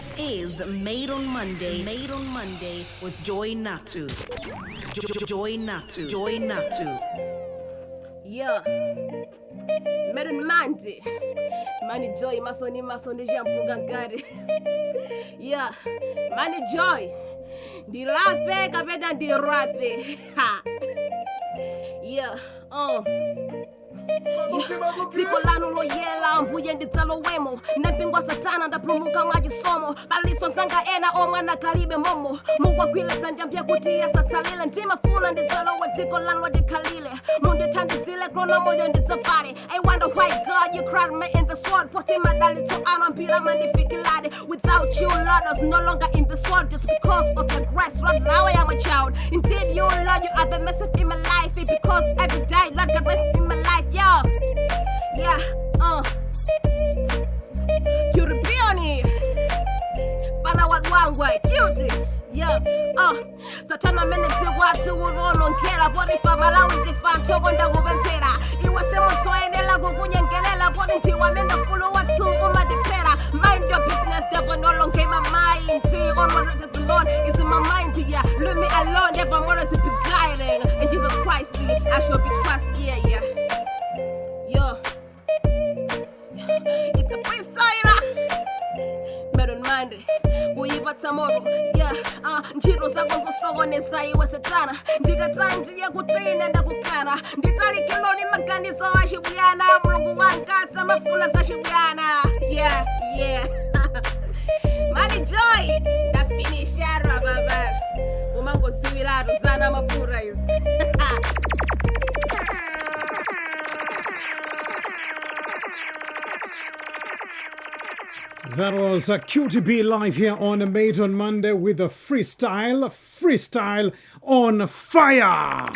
This is Made on Monday. Made on Monday with Joy Natu. Joy Natu. Joy Natu. Yeah. Made on Monday. Mani Joy, masoni masoni jampunga ngari. Yeah. Mani Joy. Ndirape kapena ndirape. Ha. Yeah. Dziko lanu loyela mbuye ndidzalowemo nampingwa satana ndapulumuka mwachisomo paliso zanga ena omwe anakalibe momo mukwagwile dzanja mbye kuti asatsalile ndimafuna ndidzalowe dziko lanu lachikhalile mundithandizile krona moyo ndidzavale. I wonder why, God, you cried me in this world poti madalitso anu ambiri amandifikilade. Without you, Lord, I was no longer in this world. Just because of your grace, Lord, now I am a child. Indeed, you, Lord, you are the message in my life. It's because every day, Lord, God bless in my life. Yeah. Curipioni fana wadwangwa cute. Yeah, satana mene dzikwathu kutionongera poti fa Malawi ndifa mthokonda kupemphera iwe simunthu oyenera kukunyengerera poti ndiwe amene mfulu wathu umatiphera. Mind your business, devil, no longer in my mind. On what the Lord is in my mind. Yeah, leave me alone, never more to be guiding in Jesus Christ I shall be trust. Yeah, it's a freestyler. Made on Monday kuyipatsa moto. Yeah, ntchito zako nzosokoneza iwe satana ndikataya ndiye kuti ine ndakukana nditalikiloni maganizo achibwana mulungu wanga samafuna zachibwana. Yeah, Mani Joy ndafinishara baba umangoziwiratu zana mafura izi. That was a QTB live here on Made on Monday with a freestyle, freestyle on fire.